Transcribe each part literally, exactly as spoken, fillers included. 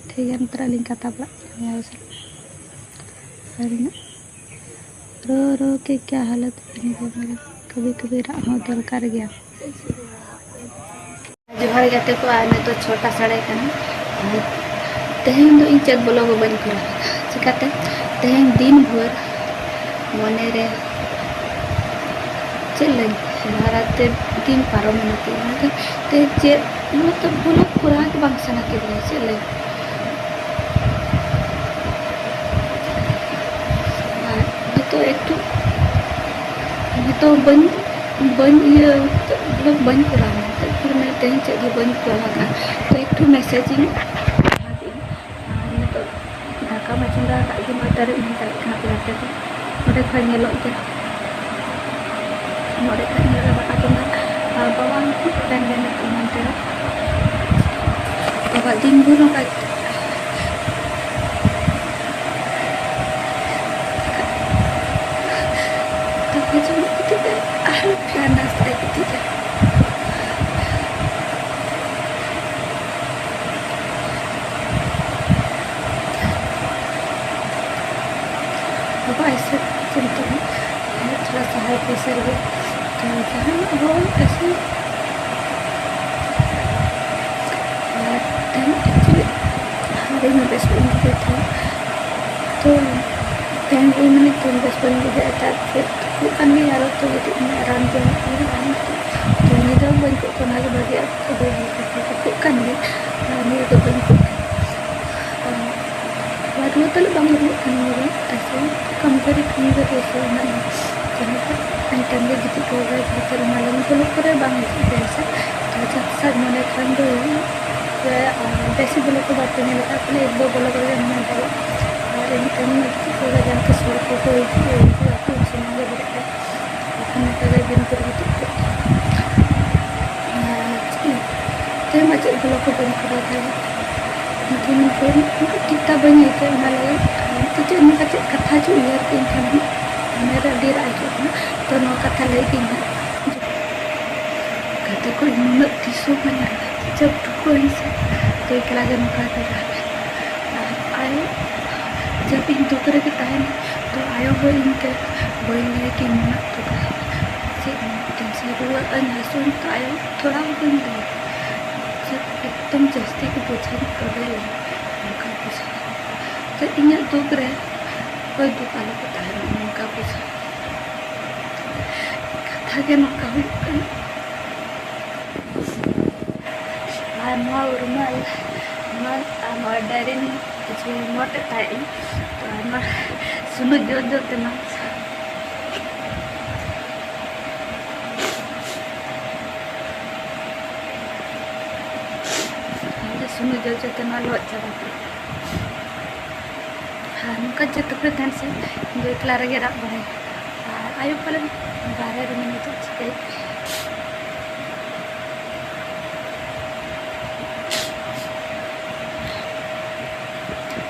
ᱴᱷᱤᱠ ᱜᱮᱭᱟ, ᱱᱮᱛᱟᱨ ᱟᱹᱞᱤᱧ ᱠᱟᱛᱷᱟ ᱵᱟᱲᱟᱜ ᱠᱟᱱᱟ ᱡᱟᱦᱟᱸᱭ ᱥᱟᱞᱟᱜ᱾ ᱟᱨ ᱤᱧᱟᱹᱜ ᱨᱳ ᱨᱳ ᱠᱮ ᱠᱭᱟ ᱦᱟᱞᱚᱛ ᱵᱚᱱ ᱜᱮᱭᱟ ᱢᱮᱨᱟ, ᱠᱟᱵᱷᱤ ᱠᱟᱵᱷᱤ ᱨᱟᱜ ᱦᱚᱸ ᱫᱚᱨᱠᱟᱨ ᱜᱮᱭᱟ᱾ ᱡᱚᱦᱟᱨ ᱜᱟᱛᱮ ᱠᱚ, ᱟᱨ ᱱᱤᱛᱚᱜ ᱪᱷᱚᱴᱟ ᱥᱟᱲᱮ ᱠᱟᱱᱟ᱾ ᱟᱨ ᱛᱮᱦᱮᱧ ᱫᱚ ᱤᱧ ᱪᱮᱫ ᱵᱞᱚᱜ ᱦᱚᱸ ᱵᱟᱹᱧ ᱠᱚᱨᱟᱣ ᱠᱟᱫᱟ᱾ ᱪᱤᱠᱟᱹᱛᱮ? ᱛᱮᱦᱮᱧ ᱫᱤᱱ ᱵᱷᱳᱨ ᱢᱚᱱᱮ ᱨᱮ ᱪᱮᱫ ᱞᱟᱹᱭ ᱦᱟᱨᱟᱛᱮ ᱫᱤᱱ ᱯᱟᱨᱚᱢᱮᱱᱟ ᱛᱤᱧ᱾ ᱚᱱᱟᱛᱮ ᱛᱮ ᱪᱮᱫ ᱢᱚᱛᱞᱚᱵ ᱵᱞᱚᱜ ᱠᱚᱨᱟᱣ ᱜᱮ ᱵᱟᱝ ᱥᱟᱱᱟ ᱠᱤᱫᱤᱧᱟ᱾ ᱪᱮᱫ ᱞᱟᱹᱭ? ᱟᱨ ᱱᱤᱛᱚᱜ ᱮᱠᱴᱩ, ᱱᱤᱛᱚᱜ ᱵᱟᱹᱧ, ᱵᱟᱹᱧ ᱤᱭᱟᱹ, ᱵᱞᱚᱜ ᱵᱟᱹᱧ ᱠᱚᱨᱟᱣᱟ᱾ ᱱᱤᱛᱚᱜ ᱯᱷᱤᱨ ᱢᱮ ᱛᱮᱦᱮᱧ ᱪᱮᱫ ᱜᱮ ᱵᱟᱹᱧ ᱠᱚᱨᱟᱣ ᱟᱠᱟᱫᱟ᱾ ᱛᱚ ᱮᱠᱴᱩ ᱢᱮᱥᱮᱡᱽ ᱤᱧ ᱯᱟᱲᱦᱟᱣ ᱠᱮᱫᱼᱟ᱾ ᱟᱨ ᱱᱤᱛᱚᱜ ᱫᱟᱠᱟ ᱢᱟ ᱪᱚᱸᱫᱟ ᱟᱠᱟᱫ ᱜᱮ, ᱱᱚᱭ ᱛᱟᱹᱨᱤᱡ ᱦᱩᱭ ᱫᱟᱲᱮᱭᱟᱜ ᱠᱟᱱᱟ ᱯᱮᱲᱟ ᱴᱷᱮᱱ᱾ ᱚᱸᱰᱮ ᱠᱷᱚᱱ ᱧᱮᱞᱚᱜ ᱜᱮ, ᱱᱚᱰᱮ ᱠᱷᱚᱱ ᱧᱮᱞᱚᱜ ᱫᱟᱠᱟ ᱪᱚᱸᱫᱟ᱾ ᱟᱨ ᱵᱟᱵᱟ ᱦᱚᱸ ᱠᱚ ᱛᱟᱦᱮᱱ ᱜᱮᱭᱟ ᱱᱤᱛᱚᱜ ᱦᱟᱱᱛᱮ ᱨᱮ᱾ ᱵᱟᱵᱟ ᱫᱤᱱ ᱵᱷᱳᱨ ᱱᱚᱝᱠᱟ ᱫᱟᱠᱟ ᱡᱚᱢ ᱠᱟᱛᱮ ᱟᱨᱦᱚᱸ ᱯᱷᱮᱨ ᱱᱟᱥᱛᱟ ᱠᱟᱛᱮ ᱡᱚᱢ᱾ ᱵᱟᱵᱟ ᱮᱥᱮ ᱪᱤᱱᱛᱟᱹ ᱛᱷᱚᱲᱟ ᱥᱟ ᱦᱟᱭ ᱯᱨᱮᱥᱟᱨ ᱜᱮ, ᱛᱚ ᱡᱟᱦᱟᱱᱟᱜ ᱦᱚᱸ ᱮᱥᱮ ᱟᱨ ᱛᱮᱦᱮᱧ actually ᱟᱹᱰᱤ ᱵᱮᱥ ᱵᱟᱹᱧ ᱵᱩᱡᱷᱟᱹᱣ ᱛᱟᱦᱮᱸᱫ᱾ ᱛᱚ ᱛᱮᱦᱮᱧ ᱤᱧ ᱢᱮᱱᱮᱫ ᱛᱟᱦᱮᱸᱫ ᱵᱮᱥ ᱵᱟᱹᱧ ᱵᱩᱡᱷᱟᱹᱣᱮᱫ ᱛᱟᱦᱮᱸᱫ, ᱪᱮᱫ ᱦᱩᱭᱩᱜ ᱠᱟᱱ ᱜᱮᱭᱟ, ᱟᱨᱚ ᱛᱚ ᱜᱤᱛᱤᱡ ᱢᱮ, ᱨᱟᱱ ᱡᱚᱢ ᱢᱮ, ᱨᱟᱱ ᱡᱚᱢ᱾ ᱛᱚ ᱧᱤᱫᱟᱹ ᱦᱚᱸ ᱵᱟᱹᱧ ᱠᱚᱜ ᱠᱟᱱᱟ, ᱚᱱᱟᱜᱮ ᱵᱷᱟᱜᱮᱜᱼᱟ᱾ ᱛᱚ ᱵᱟᱹᱧ ᱠᱚᱜ ᱠᱟᱱ ᱜᱮ, ᱟᱨ ᱱᱤᱭᱟᱹ ᱫᱚ ᱵᱟᱹᱧ ᱠᱚᱜ ᱠᱟᱱᱟ᱾ ᱟᱨ ᱵᱟᱝ ᱦᱩᱭᱩᱜ ᱠᱟᱱᱟ ᱱᱤᱭᱟᱹ ᱫᱚ, ᱮᱥᱮ ᱠᱚᱢᱡᱳᱨᱤ ᱠᱚᱢᱡᱳᱨᱤ ᱮᱥᱮ ᱢᱮᱱᱟᱜᱼᱟ᱾ ᱡᱟᱦᱟᱸ ᱫᱚ ᱟᱭᱴᱮᱢ ᱜᱮ ᱜᱤᱛᱤᱡ ᱠᱚᱜᱮ ᱵᱷᱤᱛᱤᱨ ᱚᱱᱟ ᱞᱟᱹᱜᱤᱫ ᱵᱚᱞᱚ ᱠᱚᱨᱮ ᱵᱟᱝ ᱦᱤᱡᱩᱜ ᱜᱮᱭᱟ ᱥᱮ᱾ ᱛᱚ ᱡᱟᱦᱟᱸ ᱥᱟᱡᱽ ᱢᱚᱱᱮ ᱠᱷᱟᱱ ᱫᱚ ᱦᱩᱭᱩᱜ ᱜᱮ, ᱟᱨ ᱵᱮᱥᱤ ᱵᱚᱞᱚ ᱠᱚ ᱵᱟᱠᱚ ᱧᱮᱞ ᱟᱠᱟᱫ ᱠᱚᱣᱟ, ᱮᱠ ᱫᱚ ᱵᱚᱞᱚ ᱠᱚᱨᱮ ᱧᱮᱞ ᱫᱟᱲᱮᱭᱟᱜᱼᱟ᱾ ᱟᱨ ᱮᱱᱠᱷᱟᱱ ᱜᱤᱛᱤᱡ ᱠᱚᱜᱮ ᱡᱟᱦᱟᱸ ᱛᱤᱥ ᱦᱚᱲ ᱠᱚᱠᱚ ᱦᱤᱡᱩᱜ ᱟᱠᱚ ᱩᱱ ᱥᱚᱢᱚᱭ ᱜᱮ ᱵᱮᱨᱮᱫ ᱠᱟᱜᱼᱟ᱾ ᱵᱟᱠᱷᱟᱱ ᱱᱚᱝᱠᱟ ᱜᱮ ᱫᱤᱱ ᱵᱷᱳᱨ ᱜᱤᱛᱤᱡ ᱠᱚᱜ᱾ ᱟᱨ ᱛᱮᱦᱮᱧ ᱢᱟ ᱪᱮᱫ ᱵᱞᱚᱜ ᱠᱚ ᱵᱟᱹᱧ ᱠᱚᱨᱟᱣ ᱫᱟᱲᱮᱭᱟᱜ᱾ ᱫᱤᱱ ᱵᱷᱳᱨ ᱴᱷᱤᱠ ᱴᱷᱟᱠ ᱵᱟᱹᱧ ᱟᱹᱭᱠᱟᱹᱣ, ᱚᱱᱟ ᱞᱟᱹᱜᱤᱫ ᱟᱨ ᱱᱤᱛᱚᱜ ᱪᱮᱫ ᱱᱚᱝᱠᱟ ᱪᱮᱫ ᱠᱟᱛᱷᱟ ᱪᱚ ᱩᱭᱦᱟᱹᱨ ᱠᱮᱫ ᱠᱷᱟᱱ ᱢᱚᱱᱮ ᱨᱮ ᱟᱹᱰᱤ ᱨᱟᱜ ᱦᱤᱡᱩᱜ ᱠᱟᱱᱟ᱾ ᱛᱚ ᱱᱚᱣᱟ ᱠᱟᱛᱷᱟ ᱞᱟᱹᱭ ᱜᱤᱧ ᱦᱟᱸᱜ᱾ ᱜᱟᱛᱮ ᱠᱚ, ᱱᱩᱱᱟᱹᱜ ᱛᱤᱥ ᱦᱚᱸ ᱵᱟᱹᱧ ᱨᱟᱜᱟ, ᱡᱚᱵ ᱴᱷᱩᱠᱟᱹᱣ ᱤᱧ ᱥᱮ᱾ ᱛᱚ ᱮᱠᱞᱟ ᱜᱮ ᱱᱚᱝᱠᱟ ᱜᱮ ᱨᱟᱜᱟᱭ᱾ ᱟᱨ ᱟᱭᱳ ᱡᱟᱹᱯᱤᱫ ᱫᱩᱠ ᱨᱮᱜᱮ ᱛᱟᱦᱮᱱᱟ᱾ ᱛᱚ ᱟᱭᱳ ᱦᱚᱸ ᱤᱧ ᱛᱮ ᱵᱟᱹᱧ ᱞᱟᱹᱭᱟ ᱠᱤ ᱱᱩᱱᱟᱹᱜ ᱫᱩᱠ ᱨᱮ ᱪᱮᱫ ᱮᱢ ᱢᱮᱛᱟᱹᱧ ᱥᱮ ᱨᱩᱣᱟᱹᱜ ᱟᱹᱧ ᱦᱟᱹᱥᱩᱜ ᱟᱹᱧ ᱛᱚ ᱟᱭᱳ ᱛᱷᱚᱲᱟ ᱦᱚᱸ ᱵᱟᱹᱧ ᱞᱟᱹᱭᱟ᱾ ᱪᱮᱫ ᱮᱠᱫᱚᱢ ᱡᱟᱹᱥᱛᱤ ᱜᱮ ᱵᱩᱡᱷᱟᱹᱣ ᱛᱚᱵᱮ ᱞᱟᱹᱭᱟ ᱱᱚᱝᱠᱟ ᱵᱩᱡᱷᱟᱹᱣ᱾ ᱛᱚ ᱤᱧᱟᱹᱜ ᱫᱩᱠ ᱨᱮ ᱚᱠᱚᱭ ᱫᱩᱠ ᱟᱞᱚ ᱠᱚ ᱛᱟᱦᱮᱱᱟ ᱱᱚᱝᱠᱟ ᱵᱩᱡᱷᱟᱹᱣ᱾ ᱠᱟᱛᱷᱟ ᱜᱮ ᱱᱚᱝᱠᱟ ᱦᱩᱭᱩᱜ ᱠᱟᱱᱟ᱾ ᱟᱨ ᱱᱚᱣᱟ ᱩᱨᱢᱟᱞ, ᱱᱚᱣᱟ, ᱟᱨ ᱱᱚᱣᱟ ᱰᱟᱭᱨᱤ ᱨᱤᱧ ᱠᱤᱪᱷᱩ ᱱᱳᱴ ᱮᱫ ᱛᱟᱦᱮᱸᱫ ᱤᱧ, ᱛᱚ ᱟᱨ ᱱᱚᱣᱟ ᱥᱩᱱᱩ ᱡᱚ ᱡᱚ ᱛᱮ ᱱᱚᱣᱟ, ᱱᱚᱣᱟ ᱥᱩᱱᱩ ᱡᱚ ᱡᱚ ᱛᱮ ᱱᱚᱣᱟ ᱞᱚᱦᱚᱫ ᱪᱟᱵᱟ ᱠᱮᱫᱟ᱾ ᱟᱨ ᱱᱚᱝᱠᱟ ᱡᱮ ᱛᱩᱠᱟᱹ ᱛᱟᱦᱮᱱ ᱥᱮ, ᱤᱧ ᱫᱚ ᱮᱠᱞᱟ ᱨᱮᱜᱮ ᱨᱟᱜ ᱵᱟᱲᱟᱭᱟ᱾ ᱟᱨ ᱟᱭᱳ ᱯᱟᱞᱮᱱ ᱵᱟᱦᱨᱮ ᱨᱮ ᱢᱮᱱᱟᱭ ᱱᱤᱛᱚᱜ ᱪᱤᱠᱟᱹᱭᱮᱫ?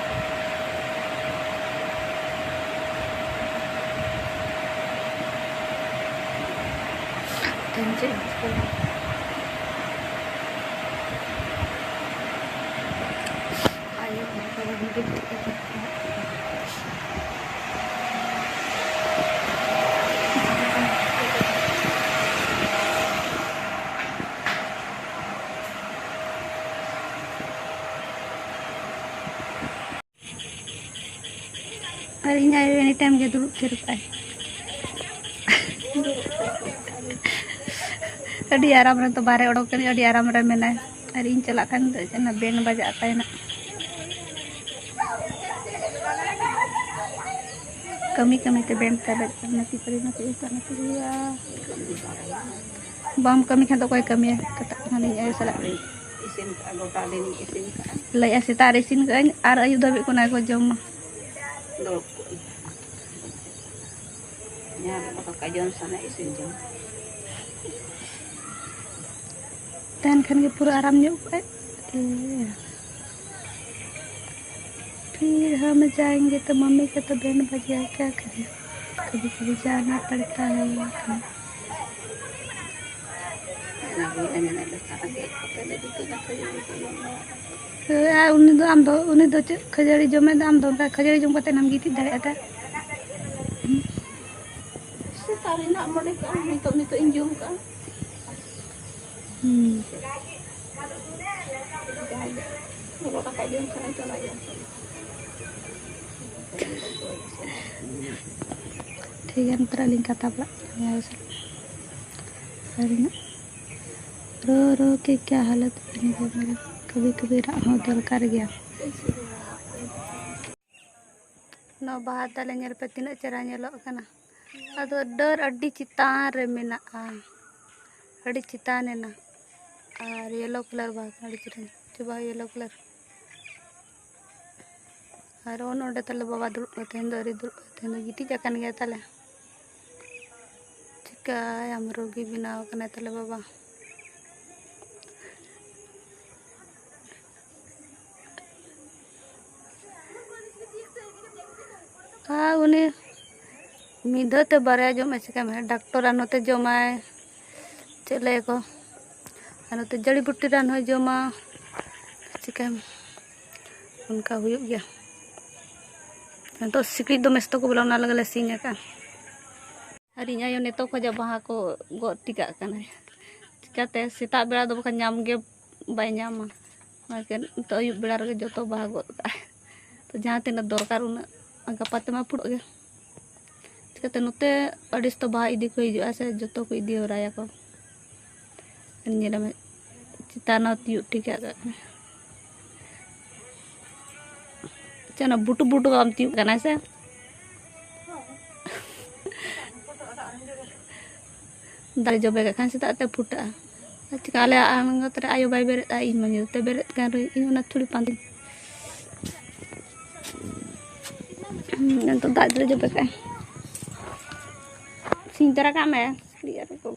ᱛᱮᱦᱮᱧ ᱪᱮᱫ ᱤᱧ ᱪᱤᱠᱟᱹᱭᱟ? ᱟᱭᱳ ᱵᱟᱵᱟ ᱦᱚᱸ ᱵᱟᱹᱧ ᱴᱷᱤᱠᱟᱹ ᱠᱟᱜ ᱠᱚᱣᱟ᱾ ᱟᱨ ᱤᱧ ᱟᱭᱳ ᱮᱱᱤ ᱴᱟᱭᱤᱢ ᱜᱮ ᱫᱩᱲᱩᱵ ᱛᱷᱤᱨ ᱠᱚᱜᱼᱟᱭ᱾ ᱟᱹᱰᱤ ᱟᱨᱟᱢ ᱨᱮ ᱛᱚ ᱵᱟᱦᱨᱮ ᱚᱰᱚᱠ ᱠᱟᱹᱱᱟᱹᱧ, ᱟᱹᱰᱤ ᱟᱨᱟᱢ ᱨᱮ ᱢᱮᱱᱟᱭ᱾ ᱟᱨ ᱤᱧ ᱪᱟᱞᱟᱜ ᱠᱷᱟᱱ ᱫᱚ ᱪᱮᱫ ᱚᱱᱟ ᱵᱮᱱ ᱵᱟᱡᱟᱜ ᱛᱟᱭ ᱱᱟᱜ᱾ ᱠᱟᱹᱢᱤ ᱠᱟᱹᱢᱤ ᱛᱮ ᱵᱮᱱ ᱛᱟᱭ ᱵᱟᱡᱟᱜ ᱠᱟᱱᱟ, ᱱᱟᱹᱠᱤ ᱯᱟᱹᱨᱤ ᱱᱟᱹᱠᱤ ᱩᱛᱟᱹᱨ ᱱᱟᱹᱠᱤ ᱦᱩᱭᱩᱜᱼᱟ᱾ ᱵᱟᱢ ᱠᱟᱹᱢᱤ ᱠᱷᱟᱱ ᱫᱚ ᱚᱠᱚᱭ ᱠᱟᱹᱢᱤᱭᱟ? ᱠᱟᱛᱷᱟᱜ ᱠᱟᱱᱟᱞᱤᱧ ᱟᱭᱳ ᱥᱟᱞᱟᱜ᱾ ᱤᱥᱤᱱ ᱠᱟᱜᱼᱟ, ᱜᱚᱴᱟ ᱫᱤᱱᱤᱧ ᱤᱥᱤᱱ ᱠᱟᱜᱼᱟ᱾ ᱞᱟᱹᱭᱮᱜᱼᱟ, ᱥᱮᱛᱟᱜ ᱨᱮ ᱤᱥᱤᱱ ᱠᱟᱜᱼᱟᱹᱧ ᱟᱨ ᱟᱹᱭᱩᱵ ᱫᱷᱟᱹᱵᱤᱡ ᱠᱚ ᱚᱱᱟ ᱜᱮᱠᱚ ᱡᱚᱢᱟ᱾ ᱫᱩᱲᱩᱵ ᱠᱚᱜᱼᱟᱹᱧ᱾ ᱡᱟᱦᱟᱸ ᱨᱮ ᱫᱟᱠᱟ ᱡᱚᱢ ᱥᱟᱱᱟ, ᱤᱥᱤᱱ ᱡᱚᱢ᱾ ᱛᱟᱦᱮᱱ ᱠᱷᱟᱱ ᱜᱮ ᱯᱩᱨᱟᱹ ᱟᱨᱟᱢ ᱧᱚᱜ ᱠᱚᱜᱼᱟᱭ᱾ ᱮ, फिर हम जाएंगे तो मम्मी को तो बैंड बजाए, क्या करें, कभी कभी जाना पड़ता है। ᱟᱹᱜᱩᱭᱮᱫᱼᱟ, ᱢᱮᱱᱮᱫ ᱞᱮᱠᱟ ᱟᱨ ᱦᱮᱡ ᱠᱟᱛᱮ ᱞᱮ ᱜᱤᱛᱤᱡ ᱮᱱᱟ, ᱠᱷᱟᱹᱡᱟᱹᱲᱤ ᱠᱚ ᱡᱚᱢ ᱵᱟᱲᱟ ᱠᱟᱛᱮ᱾ ᱦᱳᱭ, ᱟᱨ ᱩᱱᱤ ᱫᱚ, ᱟᱢ ᱫᱚ, ᱩᱱᱤ ᱫᱚ ᱪᱮᱫ ᱠᱷᱟᱹᱡᱟᱹᱲᱤ ᱡᱚᱢᱮᱫ ᱫᱚ, ᱟᱢ ᱫᱚ ᱚᱱᱠᱟ ᱠᱷᱟᱹᱡᱟᱹᱲᱤ ᱡᱚᱢ ᱠᱟᱛᱮ ᱮᱢ ᱜᱤᱛᱤᱡ ᱫᱟᱲᱮᱭᱟᱜᱼᱟ ᱛᱟ? ᱥᱮᱛᱟᱜ ᱨᱮᱱᱟᱜ ᱢᱚᱱᱮ ᱠᱟᱜᱼᱟ, ᱱᱤᱛᱚᱜ, ᱱᱤᱛᱚᱜ ᱤᱧ ᱡᱚᱢ ᱠᱟᱜᱼᱟ᱾ ᱦᱩᱸ᱾ ᱡᱟᱦᱟᱸᱭ ᱞᱚᱞᱚ ᱫᱟᱠᱟ ᱡᱚᱢ ᱥᱟᱱᱟᱭᱮ ᱠᱟᱱᱟ, ᱡᱚᱢ ᱠᱟᱜᱼᱟ᱾ ᱴᱷᱤᱠ ᱜᱮᱭᱟ, ᱱᱚᱛᱮ ᱨᱮ ᱟᱹᱞᱤᱧ ᱠᱟᱛᱷᱟ ᱯᱟᱲᱟᱜ ᱠᱟᱱᱟ ᱡᱟᱦᱟᱸᱭ ᱥᱟᱞᱟᱜ᱾ ᱟᱹᱞᱤᱧᱟᱜ ᱨᱚ ᱨᱚ ᱠᱮ ᱠᱭᱟ ᱦᱟᱞᱚᱛ ᱵᱟᱱᱮ ᱜᱮ ᱢᱮᱨᱮ, ᱠᱟᱵᱷᱤ ᱠᱟᱵᱷᱤ ᱨᱟᱜ ᱦᱚᱸ ᱫᱚᱨᱠᱟᱨ ᱜᱮᱭᱟ᱾ ᱱᱚᱣᱟ ᱵᱟᱦᱟ ᱛᱟᱞᱮ ᱧᱮᱞ ᱯᱮ, ᱛᱤᱱᱟᱹᱜ ᱪᱮᱦᱨᱟ ᱧᱮᱞᱚᱜ ᱠᱟᱱᱟ᱾ ᱟᱫᱚ ᱰᱟᱹᱨ ᱟᱹᱰᱤ ᱪᱮᱛᱟᱱ ᱨᱮ ᱢᱮᱱᱟᱜᱼᱟ, ᱟᱹᱰᱤ ᱪᱮᱛᱟᱱ ᱮᱱᱟ᱾ ᱟᱨ ᱭᱮᱞᱳ ᱠᱟᱞᱟᱨ ᱵᱟᱦᱟ ᱠᱟᱱᱟ, ᱟᱹᱰᱤ ᱪᱮᱦᱨᱟ ᱪᱟᱵᱟ ᱭᱮᱞᱳ ᱠᱟᱞᱟᱨ᱾ ᱟᱨ ᱚᱱ ᱚᱸᱰᱮ ᱛᱟᱞᱮ ᱵᱟᱵᱟ ᱫᱩᱲᱩᱵ ᱠᱟᱱᱟ, ᱛᱮᱦᱮᱧ ᱫᱚ ᱟᱹᱣᱨᱤ ᱫᱩᱲᱩᱵ, ᱛᱮᱦᱮᱧ ᱫᱚ ᱜᱤᱛᱤᱡ ᱟᱠᱟᱱ ᱜᱮᱭᱟ ᱛᱟᱞᱮ᱾ ᱪᱤᱠᱟᱹᱭᱟᱢ, ᱨᱩᱜᱤ ᱵᱮᱱᱟᱣ ᱠᱟᱱᱟᱭ ᱛᱟᱞᱮ ᱵᱟᱵᱟ᱾ ᱟᱨ ᱩᱱᱤ ᱢᱤᱫ ᱫᱷᱟᱣ ᱛᱮ ᱵᱟᱨᱭᱟ ᱡᱚᱢᱟᱭ, ᱪᱤᱠᱟᱹᱭᱟᱢ? ᱰᱟᱠᱛᱚᱨ ᱨᱟᱱ ᱦᱚᱸᱛᱮ ᱡᱚᱢᱟᱭ, ᱪᱮᱫ ᱞᱟᱹᱭᱟᱠᱚ, ᱟᱨ ᱱᱚᱛᱮ ᱡᱟᱹᱲᱤ ᱵᱩᱴᱤ ᱨᱟᱱ ᱦᱚᱸᱭ ᱡᱚᱢᱟ, ᱪᱤᱠᱟᱹᱭᱟᱢ? ᱚᱱᱠᱟ ᱦᱩᱭᱩᱜ ᱜᱮᱭᱟ᱾ ᱱᱤᱛᱚᱜ ᱥᱤᱠᱲᱤᱡ ᱫᱚᱢᱮ ᱥᱚᱠᱛᱚ ᱠᱚ ᱵᱚᱞᱚᱱᱟ, ᱚᱱᱟ ᱞᱟᱹᱜᱤᱫ ᱞᱮ ᱥᱤᱧ ᱟᱠᱟᱫᱼᱟ᱾ ᱟᱨ ᱤᱧ ᱟᱭᱳ ᱱᱤᱛᱚᱜ ᱠᱷᱚᱡᱟᱜ ᱵᱟᱦᱟ ᱠᱚ ᱜᱚᱫ ᱴᱷᱤᱠᱟᱜ ᱠᱟᱱᱟᱭ᱾ ᱪᱤᱠᱟᱹᱛᱮ ᱥᱮᱛᱟᱜ ᱵᱮᱲᱟ ᱫᱚ ᱵᱟᱠᱷᱟᱱ ᱧᱟᱢ ᱜᱮ ᱵᱟᱭ ᱧᱟᱢᱟ᱾ ᱚᱱᱟᱛᱮ ᱱᱤᱛᱚᱜ ᱟᱹᱭᱩᱵ ᱵᱮᱲᱟ ᱨᱮᱜᱮ ᱡᱚᱛᱚ ᱵᱟᱦᱟ ᱜᱚᱫ ᱠᱟᱜᱼᱟᱭ᱾ ᱛᱚ ᱡᱟᱦᱟᱸ ᱛᱤᱱᱟᱹᱜ ᱫᱚᱨᱠᱟᱨ ᱩᱱᱟᱹᱜ ᱜᱟᱯᱟ ᱛᱮᱢᱟ ᱯᱷᱩᱲᱟᱹᱜ ᱜᱮ᱾ ᱪᱤᱠᱟᱹᱛᱮ ᱱᱚᱛᱮ ᱟᱹᱰᱤ ᱥᱚᱠᱛᱚ ᱵᱟᱦᱟ ᱤᱫᱤ ᱠᱚ ᱦᱤᱡᱩᱜᱼᱟ ᱥᱮ, ᱡᱚᱛᱚ ᱠᱚ ᱤᱫᱤ ᱦᱚᱨᱟᱭᱟᱠᱚ᱾ ᱧᱮᱞ ᱢᱮ, ᱪᱮᱛᱟᱱ ᱦᱚᱸ ᱛᱤᱭᱳᱜ ᱴᱷᱤᱠ ᱠᱟᱜ ᱢᱮ᱾ ᱪᱮᱫ ᱚᱱᱟ ᱵᱩᱴᱩ ᱵᱩᱴᱩ ᱵᱟᱢ ᱛᱤᱭᱳᱜ ᱠᱟᱱᱟ ᱥᱮ? ᱫᱟᱨᱮ ᱡᱚᱵᱮ ᱠᱟᱜ ᱠᱷᱟᱱ ᱥᱮᱛᱟᱜ ᱛᱮ ᱯᱷᱩᱴᱟᱹᱜᱼᱟ᱾ ᱟᱨ ᱪᱤᱠᱟ ᱟᱞᱮ ᱟᱬᱜᱟᱛ ᱨᱮ ᱟᱭᱳ ᱵᱟᱭ ᱵᱮᱨᱮᱫᱼᱟ, ᱤᱧ ᱢᱟ ᱧᱤᱫᱟᱹ ᱛᱮ ᱵᱮᱨᱮᱫ ᱠᱟᱱ ᱨᱮ ᱤᱧ ᱚᱱᱟ ᱛᱷᱩᱲᱤ ᱯᱟᱱᱛᱮ᱾ ᱦᱩᱸ, ᱱᱤᱛᱚᱜ ᱫᱟᱜ ᱫᱚ ᱡᱚᱵᱮ ᱠᱟᱜᱼᱟᱭ᱾ ᱥᱤᱧ ᱛᱚᱨᱟ ᱠᱟᱜ ᱢᱮ, ᱥᱤᱠᱲᱤᱡ ᱟᱨ ᱠᱚ᱾